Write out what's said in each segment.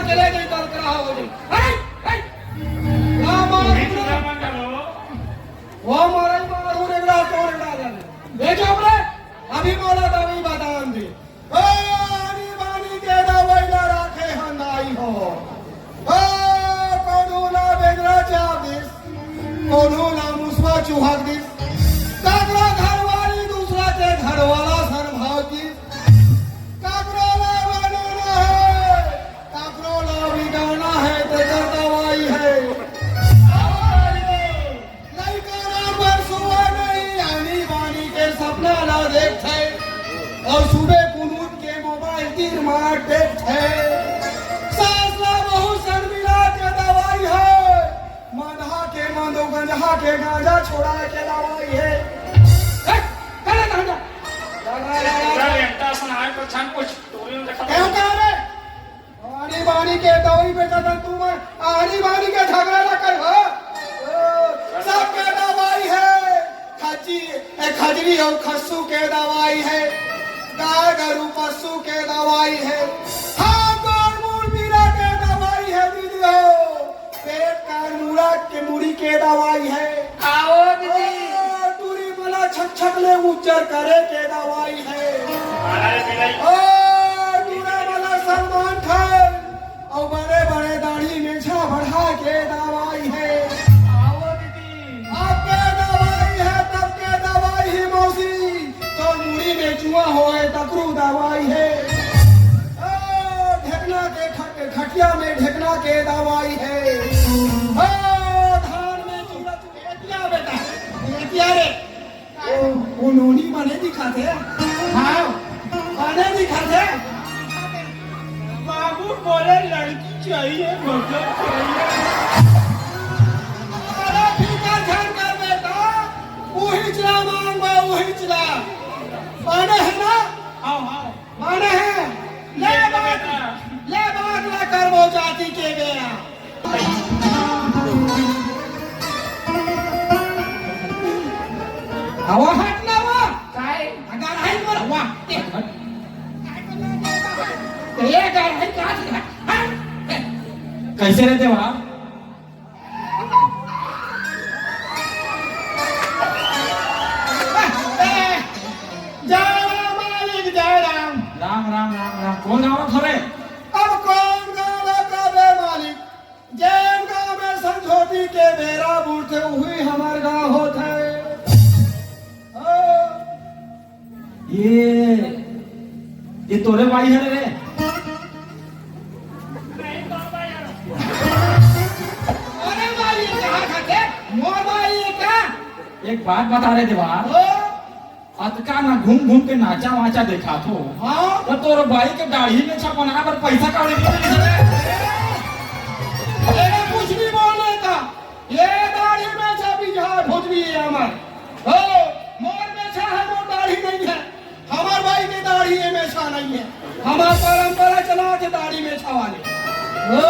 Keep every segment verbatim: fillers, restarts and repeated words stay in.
चले जाई, कल करा हो जाई। अरे, अरे। राम, राम। वो मरई मारू रे, बड़ा तोड़ डाल। ए, चुप रे। अभी मोला दवाई बतान दे। ओ, आनी बानी के दवाई ला राखे हंदाई हो। ओ, कोनो ला बेदरा चाप दिस, कोनो ला मुसवा चुहक दिस। काकरो घरवाली दूसरा के घरवाला सन भाग दिस। काकरो ला बनाना है, काकरो ला बिगाना है, तेकर दवाई है। लइका बर सुआ नहीं, आनी बानी के सपना ला देखथे, अउ सुबह कुनून के मोबाइल तीर मार देखथे। सास ला बहू शर्मिला के दवाई है, मदहा के मांदो गंजहा के गांजा छोड़ा के दवाई है। हे, करे गांजा। लगा, लगा, लगा। पूरा लेंटा सुनाए तो छन कुछ टोरी में देखा। क्यों कह रहे? आनी बानी के दवाई बेटा, तन तू मैं आनी बानी के झगड़ा ना कर, हो? ओ, सबके दवाई है। खची, ए, खजरी अउ खस्सू के दवाई है। गाय गरू पशु के दवाई है। हाथ गोड़ मुड़ पीरा के दवाई है, दीदी हो। पेट कान मुड़ा के मुड़ी के दवाई है। आओ दीदी। ओ, टूरी मला छक छक ले उज्जर करे के दवाई है। अरे बिलाई। ओ, टूरा मला सलमान खान अउ बड़े बड़े दाढ़ी मेछा बढ़ा के दवाई है। आओ दीदी। आपके दवाई है, तब के दवाई है मौसी। तो मुड़ी में जुआ होए तकरू दवाई है। ओ, ढेकना के खट-, खटिया में ढेकना के दवाई है। ओ, धान में जुआ चुके। एतिया बेटा, एतिया रे। ओ, ओ नोनी बने दिखाथे। हाँ, बने दिखाथे। बाबू बोले लड़की चाहिए, मतलब चाहिए। अरे फिकर झन कर बेटा, उही चला मांग बा, उही चला। बने है ना? हाँ, हाँ। बने है। ले बात, ले बात ना करबो जाति के बेरा। हवा हट ना हुआ। काय? अगर आई पर हुआ। हट, हट। ये गए है, कहाँ से? हट। कैसे रहते हो आप? जय राम मालिक, जय राम। राम, राम, राम, राम। कौन गाँव हवे? अब कौन गाँव हवे मालिक? जेन गाँव में संझोती के बेरा बुड़थे, उही हमर गाँव होथे। हाँ। ये, ये तोरे बाई हरे रे? अरे बाई, ये कहाँ खाथे? मोर बाई ये का? एक बात बता रे देवा। हाँ। अतका ना घूम घूम के नाचा वाचा देखाथो। हाँ। तो तोर बाई के दाढ़ी मेछा बनाए बर पैसा कौड़ी नहीं मिली रे। अरे कुछ भी बोल रहे था। ये दाढ़ी मेछा बिजहा भोजवी है हमार। हो, मोर मेछा है, मोर दाढ़ी नहीं है। हमार बाई के दाढ़ी ये मेछा नहीं है। हमार परंपरा चला के दाढ़ी मेछा वाले। हो।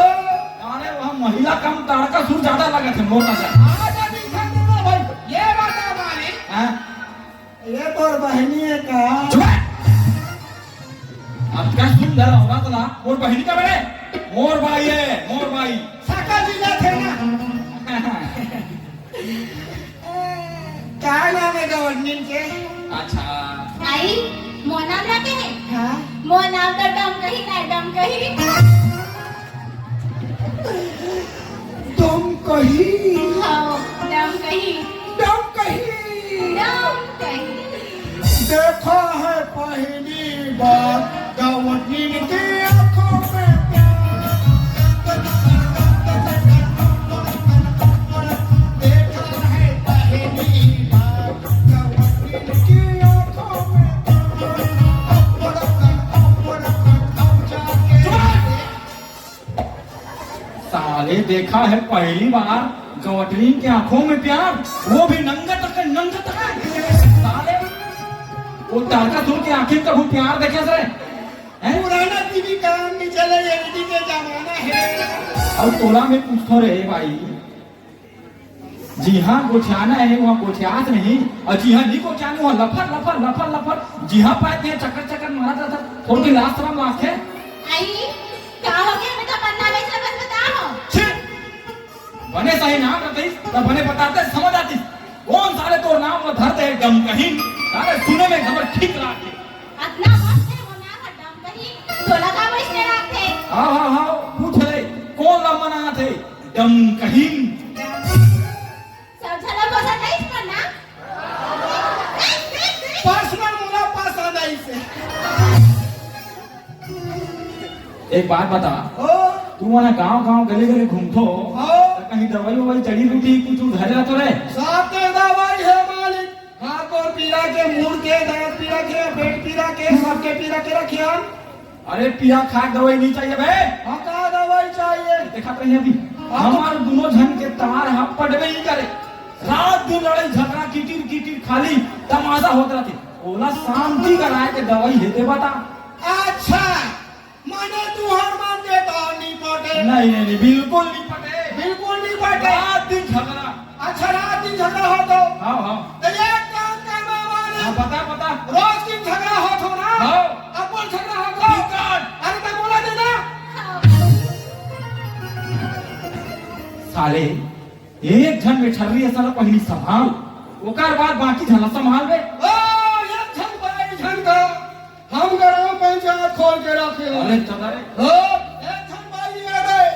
अरे वहाँ महिला कम, ताड़का सुर ज्यादा लगा थे, मोटा सा। हाँ, जल्दी कर दो ना भाई। ये बात है हमारी। हाँ। ये तोर बहिनी है का? चुप रह। अतका सुंदर औरत ला मोर बहिनी का बड़े? मोर बाई है, मोर बाई। सकल मिलत है ना। का नाम है गवर्नमेंट के? अच्छा। आई, मोर नाम रखे है? हाँ। मोर नाम तो डम कही ना, डम कही। डम कही। हाँ, डम कही। डम कही। डम कही। देखा है पहली बार गवर्नमेंट की आंखों में प्यार। देखा है पहली बार गवर्नमेंट की आंखों में प्यार। अब जाके साले देखा है पहली बार गवटरीन के आंखों में प्यार, वो भी नंगा तक, नंगा तक। साले वो तारका सुन के आंखें कभू प्यार देखे से? हैं? पुराना टीवी काम नहीं चले, एलईडी के जमाना है। अब तोला में पूछथो रे भाई, जिहाँ गोठियाना है, वहाँ गोठियात नहीं, और जिहाँ नहीं गोठियाना, वहाँ लफर, लफर, लफर, लफर, जिहाँ पाए तिहाँ चक्कर, चक्कर मारा था, थोड़ी लाज शरम लागथे। आई, का हो गया? मैं तो पन्ना बने सही नाम रतिस, त बने बताते समझ आतिस। कोन साले तोर नाम ल धर दे हे डमकहीन? साले सुने में घबर ठीक लागथे। अतना मस्त हे वो नाम ह डमकहीन, तोला का वइसने लागथे? हाँ, हाँ, हाँ, पूछ ले, कोन ला मना आथे? डमकहीन। सब झन ला पसंद आइस पर ना? पर्सनल मोला पसंद आइस हे। एक बात बता, हो। तू मन गांव-गांव, गली-गली घूमथो, हो। त कहीं दवाई-ववाई, जड़ी-बूटी कुछ धरे रहिथो रे? सब के दवाई हे मालिक। हाथ गोड़ पीरा के, मुड़ के, दांत पीरा के, पेट पीरा के, सबके पीरा के रखे हन। अरे पीरा खा के दवाई नहीं चाहिए बे। हाँ, का दवाई चाहिए? देखा तो नहीं अभी, हाँ, तो हमार दोनों झन के तार ह पटबे नहीं करे। रात दिन लड़ाई झगड़ा, किटिर किटिर, खाली तमाशा होत रहिथे। ओला शांति कराए के दवाई हे ते बता। अच्छा, माने तुहर मन के तो नी पटे? नहीं, नहीं, नहीं, बिल्कुल नहीं पटे। बिल्कुल नहीं पटे। रात दिन झगड़ा। अच्छा, रात दिन झगड़ा होथो? हाँ, हाँ। तो एक काम करबे मालिक। हाँ, बता, बता। रोज दिन झगड़ा होथो ना? हाँ। अब बोल झगड़ा होथो? अरे मैं बोला दे ना। साले, एक झन में छर्री असन ला पहिली संभाल, ओकर बाद बाकी झन ला संभाल बे। ओ, एक झन बाई झन का हम ग्राम पंचायत खोल के रखे हन। अरे चला रे। हो, एक झन बाई आ गए,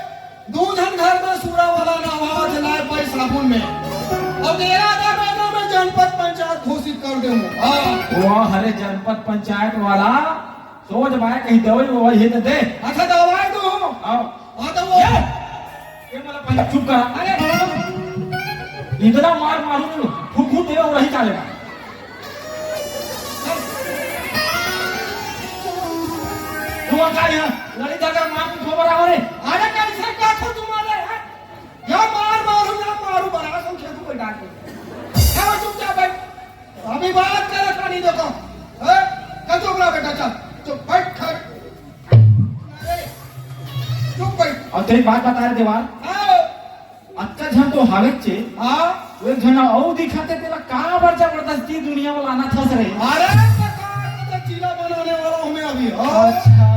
दू झन घर में सूरा वाला नहावत हे लाए पाई साबुन में। अउ तेरा दस महीना में जनपद पंचायत घोषित कर देहूं। हाँ। वाह, अरे जनपद पंचायत वाला सोच भाई कहीं दवाई ववाई हे तो दे। अच्छा, दवाई तो हो। आओ। हाँ, तो वो ये, ये मतलब पहले चुप करा। अरे, इतना मार मारू, फूकू दे और रही चालेगा। तू आ का यहाँ? लड़ी झगड़ा मार के खबर आओ रे। अरे, कैसे का था तुम्हारे, हैं? या मार मारू, या मारू, बड़ा सौ खेतू को डांट दे। क्या चुपचाप बैठ। अभी बात करे था नहीं देखो। हैं? चल चुप रहा बेटा, चल। चुप, बैठ, खड़। अरे, चुप बैठ। अउ तें बात बता रे देवार। हाँ। अतका झन तो हावेच हे। हाँ। वो एक झन अउ दिखत हे, तेला का बर जबरदस्ती दुनिया में लाना था रे? अरे, सरकार, मैं तो जिला बनाने वाला हूँ मैं अभी। हाँ। अच्छा।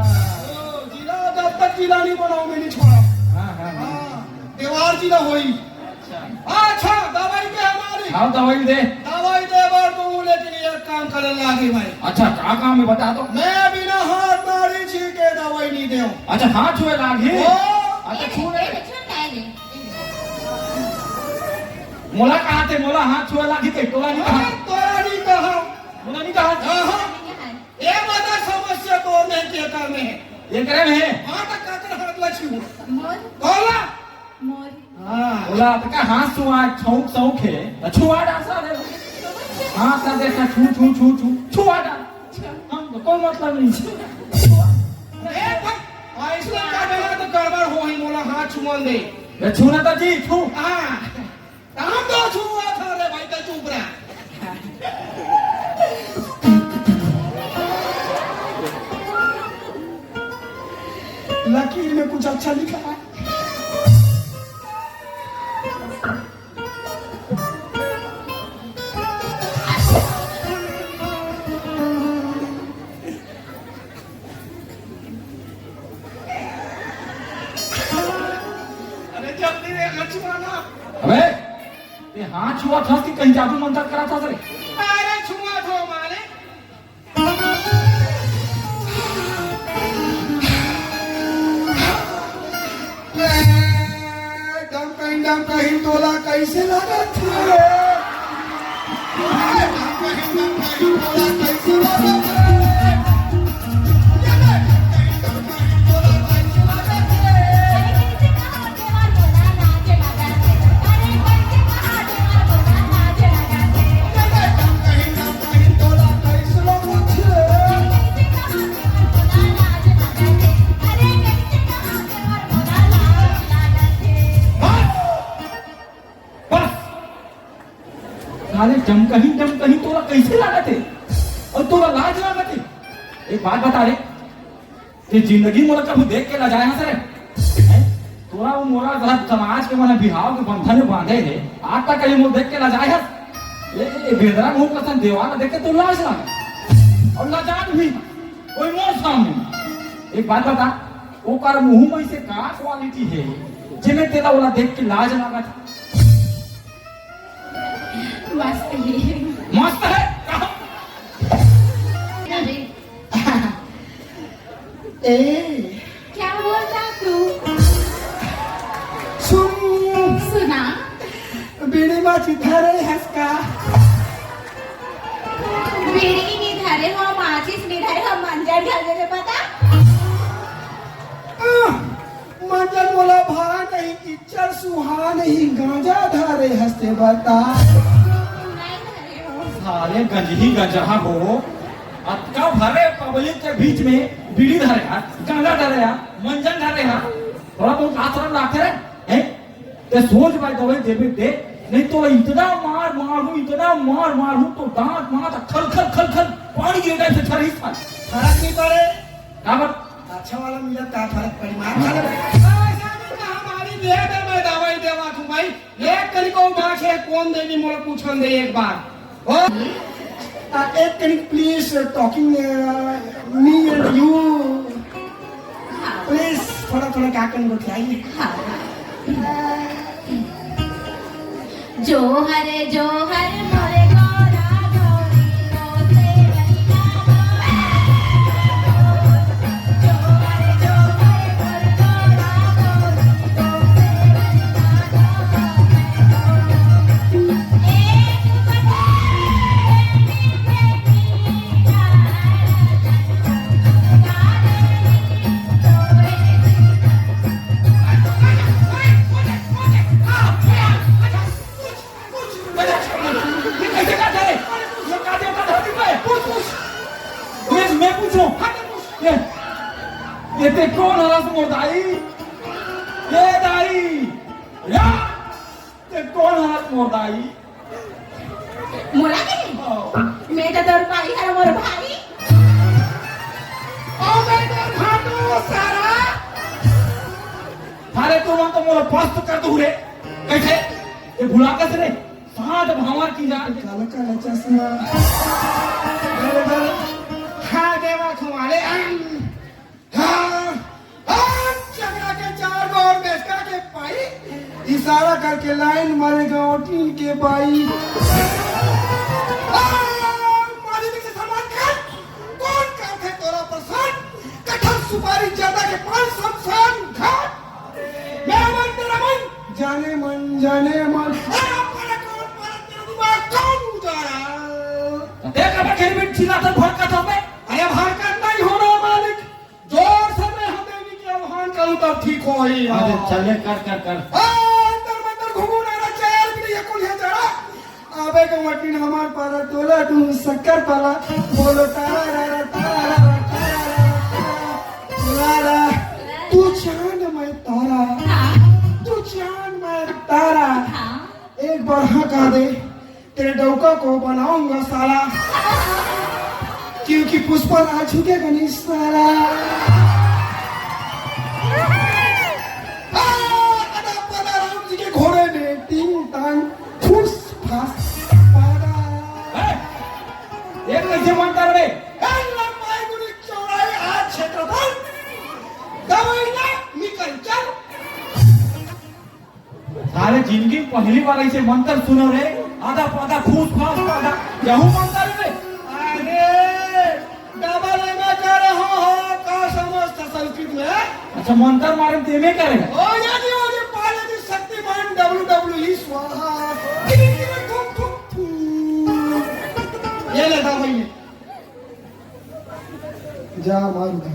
ओ, जिला, जब तक जिला नहीं बनाऊँ, मैं नहीं छोड़ा। हाँ, हाँ, हाँ। हाँ, देवार जिला होई। अच्छा, दवाई दे हमारी। हाँ, दवाई दे। दवाई दे बर तो हूँ, लेकिन एक काम करे लागी भाई। अच्छा, का काम हे बता तो। मैं बिना हाथ मारी छीटे दवाई नहीं देव। अच्छा, हाथ छुए लागी? ओ। अच्छा, छू ले। ए, छू ले, ले। मोला कहा थे, मोला हाथ छुए लागी थे, तोला नहीं कहा। अरे, तोला नहीं कहा। मोला नहीं कहा। हाँ, हाँ। ये बता समस्या तो नहीं के काम है। ये करे में है। हाँ, तो काकर हाथ ला छू। मोर। बोला। मोर। हाँ, बोला, तो का हाथ छुआ, छौंक, छौंक है, तो छुआ डाल सारे। हाथ ना देखा, छू, छू, छू, छू, छुआ डाल। हम तो कोई मतलब नहीं। ए, भाई, ऐसा का बोला तो गड़बड़ हो ही, बोला, हाथ छुअन दे। ये छूना था जी, छू। हाँ, हम तो छुआ था रे भाई, तो चुप रहा। लकीर में कुछ अच्छा लिखा है। अरे जल्दी रे, लक्ष्मण। अबे, ये हाथ छुआ था कि कहीं जादू मंत्र करा था रे? अरे छुआ था मालिक। ए, डमकही, डमकही तोला कैसे लागत हे? ए, डमकही, डमकही तोला कैसे लागत हे? बस। साले डमकही, डमकही तोला कैसे लागत हे? अउ तोला लाज लागत हे? एक बात बता रे, ते जिंदगी मोला कभू देख के लजाए हस रे? हैं? तोरा अउ मोला जरा समाज के मन बिहाव के बंधन में बांधे हे, आज तक कहीं मोला देख के लजाए हस? ए, ए, बेदरा मुंह कसन देवाल देख के तो लाज लागे। अउ लजान भी, कोई मोर सामने। एक बात बता, ओकर मुंह में से का क्वालिटी हे? जेमे तेला ओला देख के लाज लागत। मस्त हे। मस्त हे? कहाँ? अरे। ए। क्या बोलता तू? सुन। सुना। बीड़ी माचिस धरे हस का? बीड़ी नहीं धरे हो, माचिस नहीं धरे हो, मंजन धरे हो, पता? आह, मंजन मोला भा नहीं, इच्चर सुहा नहीं, गांजा धरे हस ते बता। नहीं धरे हो। साले गंजही गंजहा हो, अतका भरे पब्लिक के बीच में बीड़ी धरे हा, गांजा धरे हा, मंजन धरे हा, थोड़ा बहुत लाज शरम लागथे रे, हैं? ते सोच भाई, दवाई देबे दे, नहीं तो इतना मार मारहूँ, इतना मार मारहूँ तो दांत मांत खल खल खल खल पानी गिर जाए से छरही साल। फरक नहीं पड़े। का बात? अच्छा वाला मिला का फरक पड़ी, मार खा ले। ऐसा भी महामारी दे दे, मैं दवाई देवा तू भाई। एक कनिक माछे कोन देवी मोला पूछन दे एक बार। ओ, आ, एक कनिक please talking, uh, me and you। Please थोड़ा थोड़ा का कन गोठियाई। हाँ। जो हरे जो हरे मोरे गौरा गौरी। ये कैसे का जाए? ये का देवता धरती पे? पूछ, पूछ। मैं, मैं पूछूं? हाँ, मैं पूछ। ये, ये ते कोन हरस मोर दाई? ये दाई, या, ते कोन हरस मोर दाई? मोला के? हाँ। मैं तो तोर भाई हर मोर भाई। ओ मैं तोर भाटो सारा। अरे तू मन तो मोला पस्त कर दू रे। कैसे? ये भुला कैसे रे? सात भावर की जान। काला काला चश्मा। अरे, अरे। हाँ, देवा खुमाले, अम, हाँ, हाँ, चकरा के चार गो और बेचका के पाई, इशारा करके लाइन मारे गाँव टीन के बाई। हाँ, मालिक से सलमान खान, कौन करथे तोला परेशान? कटहल सुपारी जर्दा के पान शमशान घाट। मैं मन तेरा मन, जाने मन, जाने मन। अरे, अपना कौन मारा तेरा दिमाग कौन उजाड़ा? देख, अब फिर भी चिल्लाता भड़काता मैं। अरे, भड़कत नहीं हो रहा मालिक, जोर से मैं हम देवी के आह्वान करूं तब ठीक होही। अरे, चले, कर, कर, कर। आ, अंदर मंदर घूमू ना, ना, चैर भी नहीं, ये कुल है जरा। अबे के मटिन हमार पारा, तोला तू शक्कर पाला, बोलो तारा रा रा, तारा रा रा, तारा रा रा, तारा रा। तू चांद मैं तारा, हाँ। तू चांद मैं तारा। हाँ। एक बार हाँ कह दे, तेरे डौका को बनाऊंगा साला, क्योंकि पुष्पा राज झुकेगा नहीं साला। आ, अदा पदा राम जी के घोड़े में टिंग टांग फुस फास पादा। ए, ये कैसे मंतर रे? ए, लंबाई गुनी चौड़ाई आज क्षेत्रफल, दवाई ना निकल चल। साले जिंदगी में पहली बार ऐसे मंतर सुनो रे, आधा पाधा फूस फास पाधा, यहू मंतर रे। अरे, डबल एमए करे हो, हो, का समझता संस्कृत में? अच्छा, मंतर मारे में तो एमए करे। ओ, ये नहीं, ओ, ये पाले जी शक्तिमान डब्ल्यू डब्ल्यू ई स्वाहा। टिम, टिम, टुम, टुम, टुम। ये ले, दवाई ले। जा, मार उठा।